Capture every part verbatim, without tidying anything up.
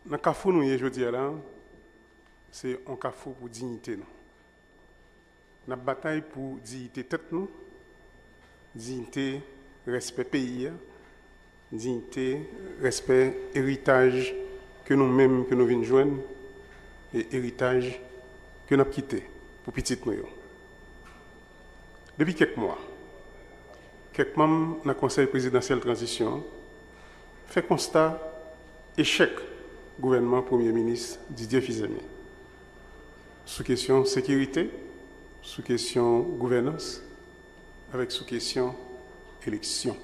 Nan kafou nou ye jodi a la, se yon kafou pou diyite nou. N ap batay pou diyite tèt nou, diyite, respè peyi a, diyite, respè eritaj ke nou menm ke nou vin jwenn, e eritaj ke n ap kite pou pitit nou yo. Depi kèk mwa, kèk manm nan Konsèy Prezidansyèl Tranzisyon an fè konsta echèk gouvènman Premye Minis Didier Fils-Aimé sou kesyon sekirite, sou kesyon gouvènans, avèk sou kesyon eleksyon.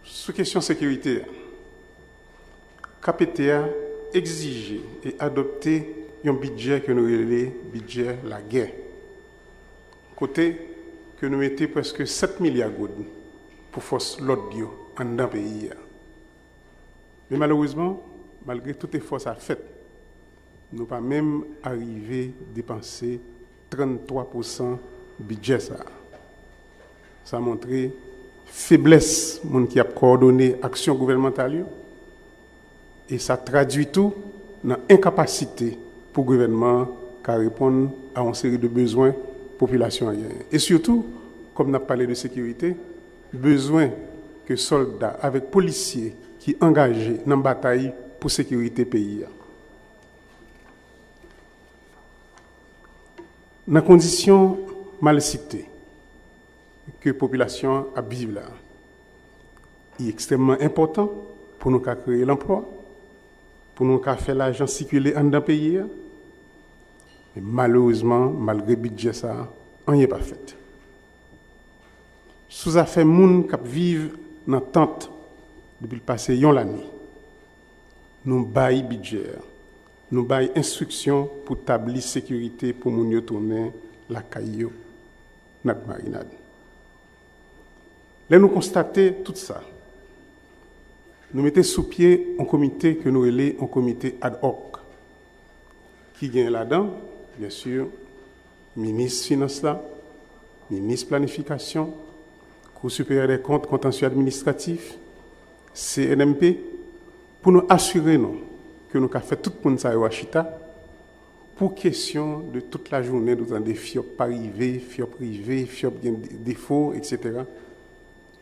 Sou kesyon sekirite a, K P T a egzije e adopte yon bidjè ke nou rele bidjè lagè, kote ke nou mete prèske sèt milya goud pou fòs lòd yo anndan peyi a. Men malerezman, malgre tout efò sa fèt, nou pa menm arive depanse tranntwa pousan bidjè sa a. Sa montre feblès moun ki ap kowòdone aksyon gouvènmantal yo, e sa tradui tou nan enkapasite pou gouvènman an ka reponn a yon seri de bezwen popilasyon an genyen. E sitou, kòm n ap pale de sekirite, bezwen ke sòlda avèk polisye ki angaje nan batay pou sekirite peyi a. Nan kondisyon malsite ke popilasyon an ap viv la, li ekstrèmman enpòtan pou nou ka kreye lanplwa, pou nou ka fè lajan sikile anndan peyi a. Men malerezman, malgre bidjè sa a, anyen pa fèt. Sou zafè moun k ap viv nan tant depi l pase yon lane, nou bay bidjè, nou bay enstriksyon pou tabli sekirite pou moun yo tounen lakay yo, nad marinad. Lè nou konstate tout sa, nou mete sou pye yon komite ke nou rele yon komite ad hoc, ki gen ladan, byen si, minis finans la, minis planifikasyon, Cour supérieure des comptes, contentieux administratif, C N M P, pou nou asire nou ke nou ka fè tout moun sa yo a chita pou kesyon de tout lajounen nou tande fyòp pa rive, fyòp rive, fyòp gen de- defo, etsetera.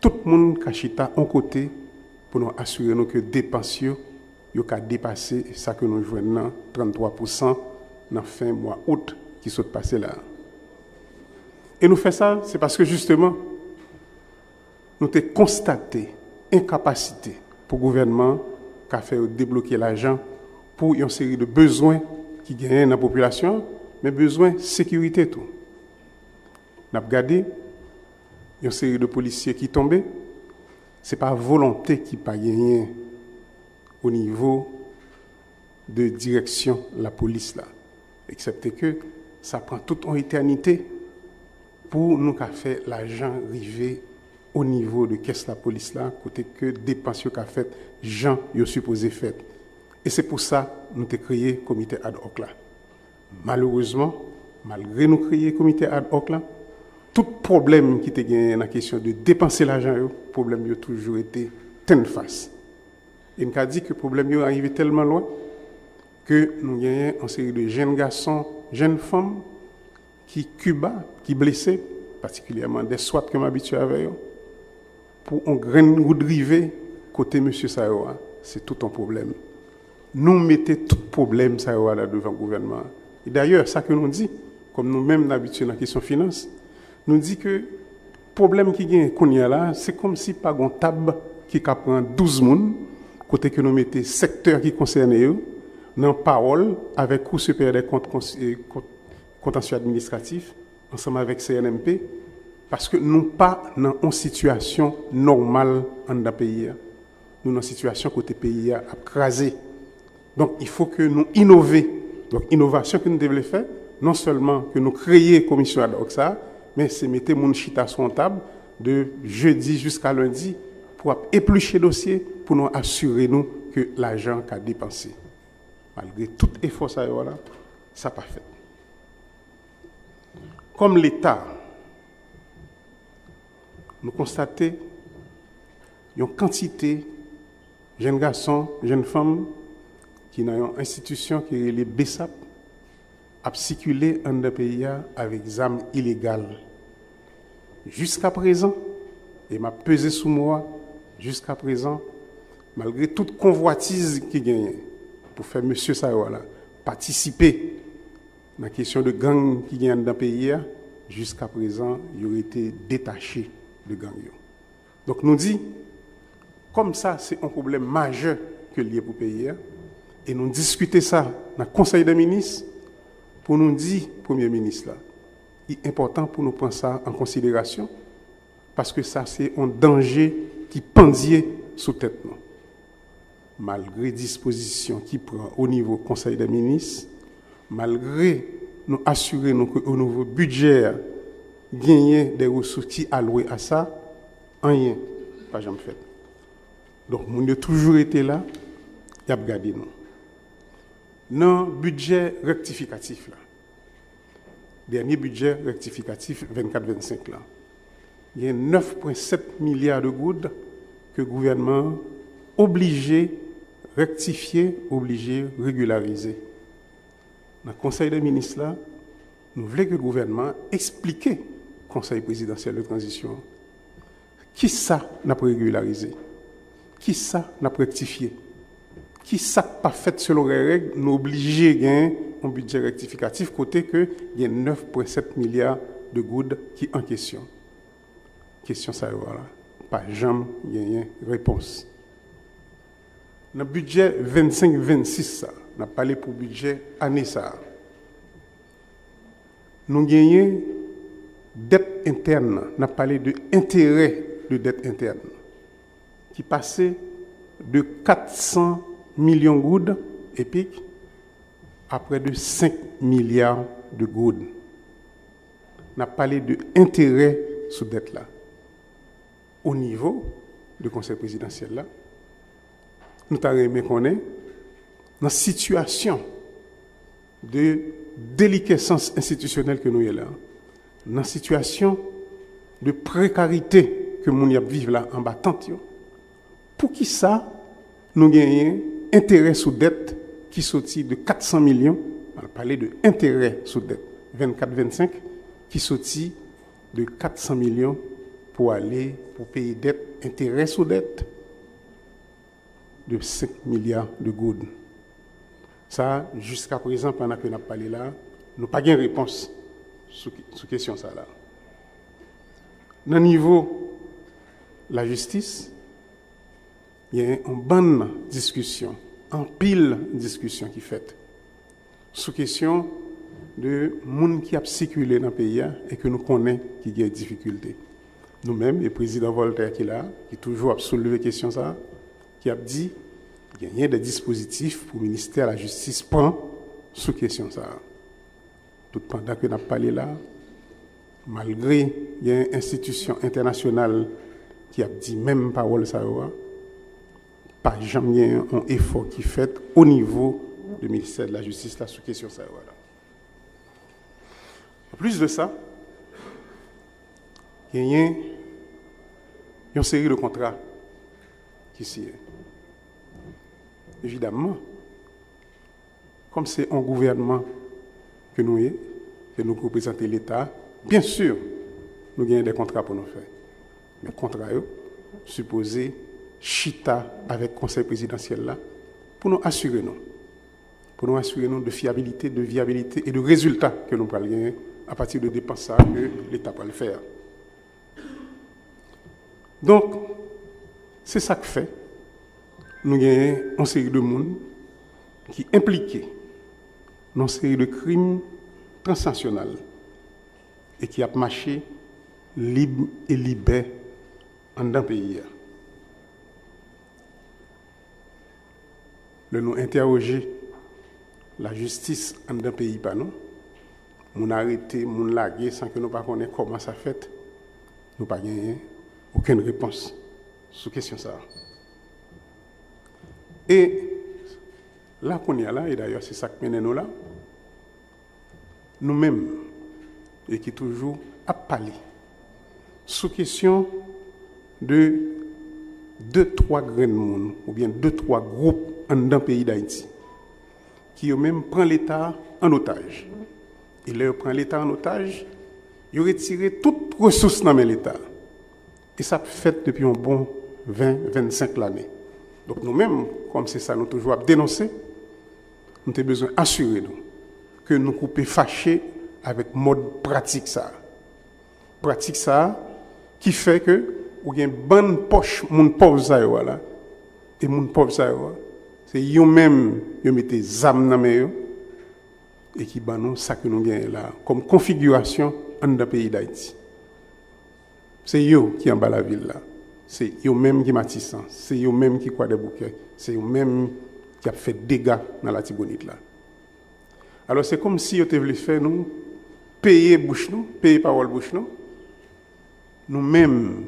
Tout moun ka chita yon kote pou nou asire nou ke depans yo, yo ka depase sa ke nou jwenn nan tranntwa pousan nan fen mwa out ki sot pase la a. E nou fè sa, se paske jisteman, nou te konstate enkapasite pou gouvènman an ka fè yo debloke lajan pou yon seri de bezwen ki genyen nan popilasyon an, men bezwen sekirite tou. N ap gade yon seri de polisye ki tonbe, se pa volonte ki pa genyen o nivo de direksyon lapolis la, eksepte ke sa pran tout yon etènite pou nou ka fè lajan rive o nivo de kès lapolis la, kote ke depans yo ka fèt jan yo sipoze fèt. E se pou sa nou te kreye komite ad hoc la. Malerezman, malgre nou kreye komite ad hoc la, tout pwoblèm ki te genyen nan kesyon de depanse lajan yo, pwoblèm yo toujou rete tennfas. E n ka di ke pwoblèm yo arive tèlman lwen ke nou genyen yon seri de jenn gason, jenn fanm ki Kiba, ki blese, patikilyèman dè swat ke m abitye avè yo, pou yon grenn goud rive kote mesye sa yo a, se tout yon pwoblèm. Nou mete tout pwoblèm sa yo a la devan gouvènman an. E dayè, sa ke nou di, kòm nou menm n abitye nan kesyon finans, nou di ke pwoblèm ki genyen kounye a la, se kòmsi pa gon tab ki ka pran douz moun, kote ke nou mete sektè ki konsène yo nan pawòl avèk Cour supérieure des comptes, kons- e, kont- contentieux administratif, ansanm avèk C N M P, paske nou pa nan yon sitiyasyon nòmal anndan peyi a. Nou nan sitiyasyon kote peyi a ap kraze. Donk, il faut que nou inove. Donk, inovasyon ke nou te vle fè, non sèlman ke nou kreye komisyon ad hoc sa a, men se mete moun chita sou yon tab de jedi jiska lendi pou ap epliche dosye, pou nou asire nou ke lajan ka depanse. Malgre tout efò sa yo la, sa pa fèt. Kòm Leta, nou konstate yon kantite Jèn gason, jèn fanm ki nan yon enstitisyon ki rele BESAP ap sikile anndan peyi a avèk zam ilegal. Jiskaprezan, e m ap peze sou mo a, jiskaprezan, malgre tout konvwatiz ki genyen pou fè mesye sa yo la patisipe nan kesyon de gang ki gen anndan peyi a, jiskaprezan, yo rete detache de gang yo. Donk nou di, kòm sa se yon pwoblèm majè ke l ye pou peyi a, e nou diskite sa nan Konsèy dè Minis, pou nou di Premye Minis la, li enpòtan pou nou pran sa an konsiderasyon, paske sa se yon danje ki pandye sou tèt nou. Malgre dispozisyon ki pran o nivo Konsèy dè Minis, malgre nou asire nou ke o nivo bidjè a, genyen de resous ki alwe a sa, anyen pa janm fèt. Donk, moun yo toujou rete la, y ap gade nou. Nan bidjè rektifikatif la, dènye bidjè rektifikatif vennkat vennsenk la, gen nèf pwen sèt milya de goud ke gouvènman an oblije rektifye, oblije regilarize. Nan Konsèy dè Minis la, nou vle ke gouvènman an eksplike Konsèy Prezidansyèl de Tranzisyon an kisa n ap regilarize, kisa n ap rektifye, kisa k pa fèt selon règ, nou oblije gen yon bidjè rektifikatif kote ke gen nèf pwen sèt milya de goud ki an kesyon. Kesyon sa yo la pa janm genyen repons. Nan bidjè vennsenk vennsis sa, n ap pale pou bidjè ane sa a, nou genyen dèt entèn nan, n ap pale de enterè de dèt entèn, ki pase de kat san milyon goud epik a prè de senk milya de goud. N ap pale de enterè sou dèt la. O nivo de Konsèy Prezidansyèl la, nou ta renmen konnen, nan sitiyasyon de delikesans enstitisyonèl ke nou ye la, nan sitiyasyon de prekarite ke moun y ap viv la anba tant yo, poukisa nou genyen enterè sou dèt ki soti de kat san milyon, n ap pale de enterè sou dèt vennkat vennsenk, ki soti de kat san milyon pou ale pou peye dèt, enterè sou dèt de senk milya de goud. Sa, jiskaprezan, pandan ke n ap pale la, nou pa gen repons sou, sou kesyon sa la. Nan nivo lajistis, gen yon bann diskisyon, anpil diskisyon ki fèt sou kesyon de moun ki ap sikile nan peyi a e ke nou konnen ki gen difikilte. Nou menm, e Prezidan Voltaire ki la, ki toujou ap soulve kesyon sa a, ki ap di, genyen de dispozitif pou ministè lajistis pran sou kesyon sa a. Tout pandan ke n ap pale la, malgre gen enstitisyon entènasyonal ki ap di menm pawòl sa yo a, pa janm gen yon efò ki fèt o nivo de ministè de lajistis la sou kesyon sa yo a la. Anplis de sa, genyen yon seri de kontra ki siyen. Evidamman, kòm se yon gouvènman ke nou ye, ke nou reprezante Leta, byen si, nou genyen de kontra pou nou fè. Men kontra yo sipoze chita avèk Konsèy Prezidansyèl la pou nou asire nou. Pou nou asire nou de fyabilite, de vyabilite e de rezilta ke nou pral genyen apati de depans sa a ke Leta pral fè a. Donk, se sa k fè nou genyen yon seri de moun ki enplike nan yon seri de krim transnasyonal e ki ap mache lib e libè anndan peyi a. Lè nou entèwoje lajistis anndan peyi pa nou, moun arete, moun lage san ke nou pa konnen kòman sa fèt, nou pa genyen okenn repons sou kesyon sa a. E la kounye a la, e dayè se sa k mennen nou la, nou menm, e ki toujou ap pale sou kesyon de de twa grenn moun oubyen de twa gwoup anndan peyi Dayiti ki yo menm pran Leta an otaj. E lè yo pran Leta an otaj, yo retire tout resous nan men Leta. E sa ap fèt depi yon bon ven, vennsenk lane. Donk nou menm, kòm se sa nou toujou ap denonse, nou te bezwen asire nou ke nou koupe fache avèk mòd pratik sa a. Pratik sa a ki fè ke ou gen bann pòch moun pòv sa yo a la, e moun pòv sa yo a, se yo menm yo mete zam nan men yo, e ki ban nou sa ke nou genyen la kòm konfigirasyon anndan peyi Dayiti. Se yo ki anba lavil la. Se yo menm ki Matisan. Se yo menm ki Kwadèboukè. Se yo menm ki ap fè dega nan Latibonit la. Alò, se kòmsi yo te vle fè nou peye bouch nou, peye pawòl bouch nou. Nou menm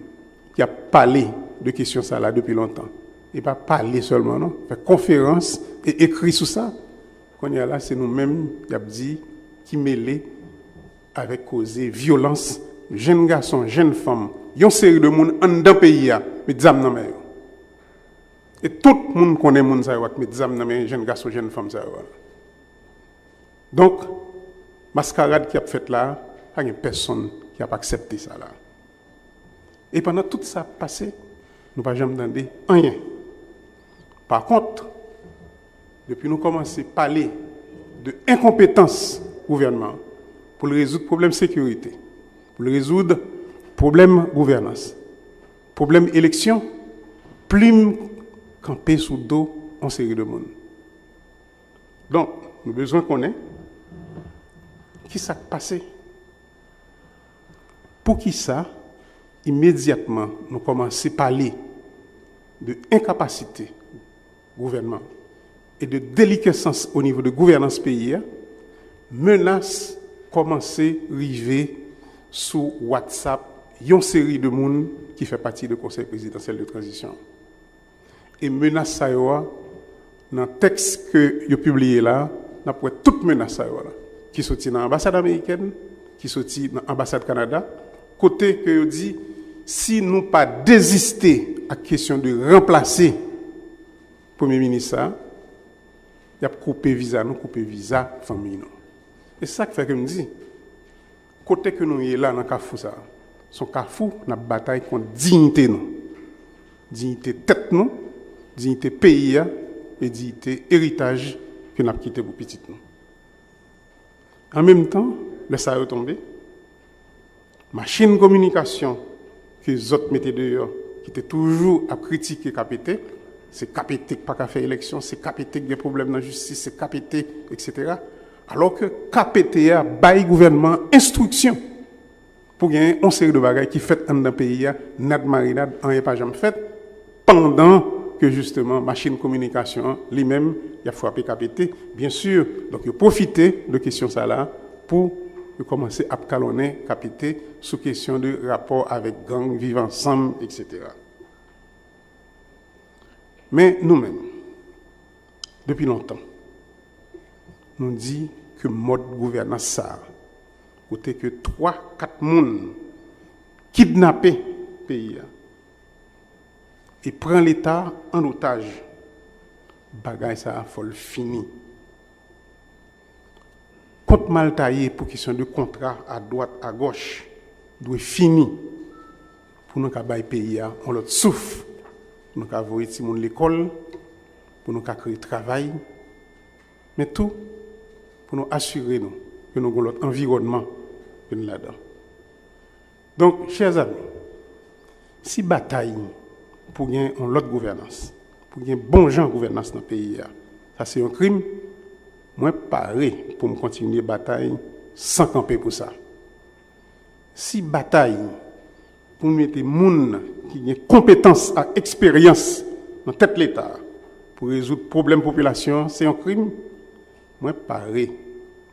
ki ap pale de kesyon sa la depi lontan. E pa pale sèlman, non. Fè konferans e ekri sou sa. Kounye a la, se nou menm y ap di ki mele avèk koze vyolans, jenn gason, jenn fanm, yon seri de moun anndan peyi a met zam nan men yo. E tout moun konnen moun sa yo ak met zam nan men jenn gason, jenn fanm sa yo a. Donk, maskarad ki ap fèt la, pa gen pèsonn ki ap aksepte sa la. E pandan tout sa ap pase, nou pa janm tande anyen. Pa kont, depi nou kòmanse pale de enkonpetans gouvènman an pou l rezoud pwoblèm sekirite, pou l rezoud pwoblèm gouvènans, pwoblèm eleksyon, plim kanpe sou do yon seri de moun. Donk, nou bezwen konnen ki sa k pase. Poukisa, imedyatman, nou kòmanse pale de enkapasite gouvènman e de delikesans o nivo de gouvènans peyi a, menas kòmanse rive sou WhatsApp yon seri de moun ki fè pati de Konsèy Prezidansyèl de Tranzisyon. E menas sa yo a, nan tèks ke yo pibliye la, n ap wè tout menas sa yo a la, ki soti nan anbasad amerikèn, ki soti nan anbasad Kanada, kote ke yo di, si nou pa deziste ak kesyon de ranplase premye minis sa, y ap koupe viza nou, koupe viza fanmi nou. E sa k fè ke m di, kote ke nou ye la nan kafou sa a, se yon kafou n ap batay kont diyite nou, diyite tèt nou, diyite peyi a, e diyite eritaj ke n ap kite pou pitit nou. An menm tan, lè sa yo tonbe, machin kominikasyon ke zòt mete deyò, ki te toujou ap kritike K P T, se K P T k pa ka fè eleksyon, se K P T k gen pwoblèm nan jistis, se K P T, etsetera. Alò ke K P T a bay gouvènman an enstriksyon pou gen yon seri de bagay ki fèt anndan peyi a, nad marinad, anyen pa janm fèt, pandan ke jisteman machin kominikasyon an, li menm, y ap frape K P T. Byen si, donk, yo pwofite de kesyon sa la pou yo kòmanse ap kalonnen K P T sou kesyon de rapò avèk gang, viv ansanm, etsetera. Men nou menm, depi lontan, nou di ke mòd gouvènans sa a, kote ke twa, kat moun kidnape peyi a e pran Leta an otaj, bagay sa a fò l fini. Kont mal taye pou kesyon de kontra adwat, agòch, dwe fini pou nou ka bay peyi a yon lòt souf, pou nou ka voye timoun lekòl, pou nou ka kreye travay, men tou pou nou asire nou ke nou gen yon lòt anviwònman ke n ladan. Donk, chè zanmi, si batay pou gen yon lòt gouvènans, pou gen bon jan gouvènans nan peyi a, sa se yon krim, mwen pare pou m kontinye batay san kanpe pou sa. Si batay pou n mete moun ki gen konpetans ak eksperyans nan tèt Leta pou rezoud pwoblèm popilasyon an se yon krim, mwen pare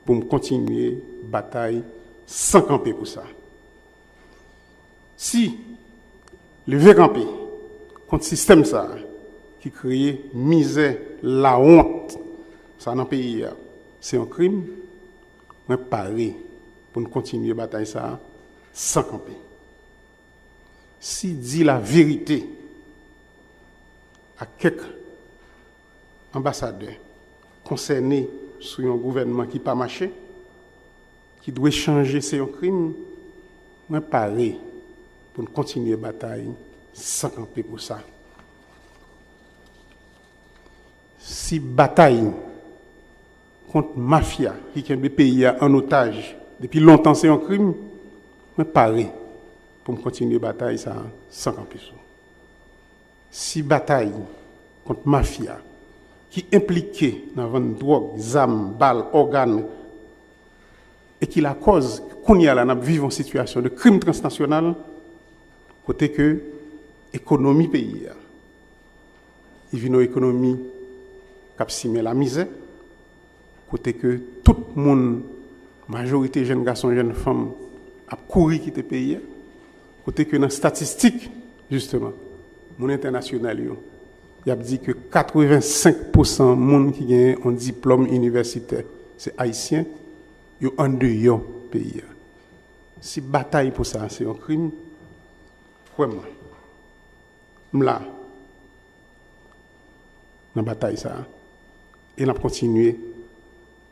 pou m kontinye batay san kanpe pou sa. Si leve kanpe kont sistèm sa a ki kreye mizè, lawont sa nan peyi a, se yon krim, mwen pare pou n kontinye batay sa a san kanpe. Si di laverite ak kèk anbasadè konsène sou yon gouvènman ki pa mache, ki dwe chanje, se yon krim, mwen pare pou n kontinye batay san kanpe pou sa. Si batay kont mafya ki kenbe peyi a an otaj depi lontan se yon krim, mwen pare pou m kontinye batay sa a san kanpe sou. Si batay kont mafya ki enplike nan vann dwòg, zam, bal, ògàn, e ki lakòz kounye a la n ap viv yon sitiyasyon de krim transnasyonal, kote ke ekonomi peyi a, li vin yon ekonomi k ap simen lamizè, kote ke tout moun, majorite jèn gason, jèn fanm, ap kouri kite peyi a, kote ke nan statistik, jisteman, moun entènasyonal yo, y ap di ke katrevensenk pousan moun ki genyen yon diplòm inivèsitè, se Ayisyen, yo andeyò peyi a. Si batay pou sa se yon krim, kwè mwen, m la nan batay sa a, e n ap kontinye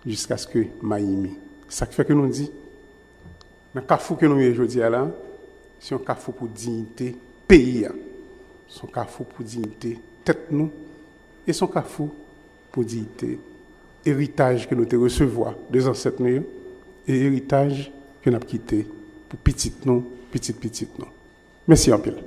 jiskaske m a yimi. Sa k fè ke nou di, nan kafou ke nou ye jodi a la, se yon kafou pou diyite peyi a, se yon kafou pou diyite tèt nou, e se yon kafou pou diyite eritaj ke nou te resevwa de zansèt nou yo, e eritaj ke n ap kite pou pitit nou, pitit pitit nou. Mèsi anpil.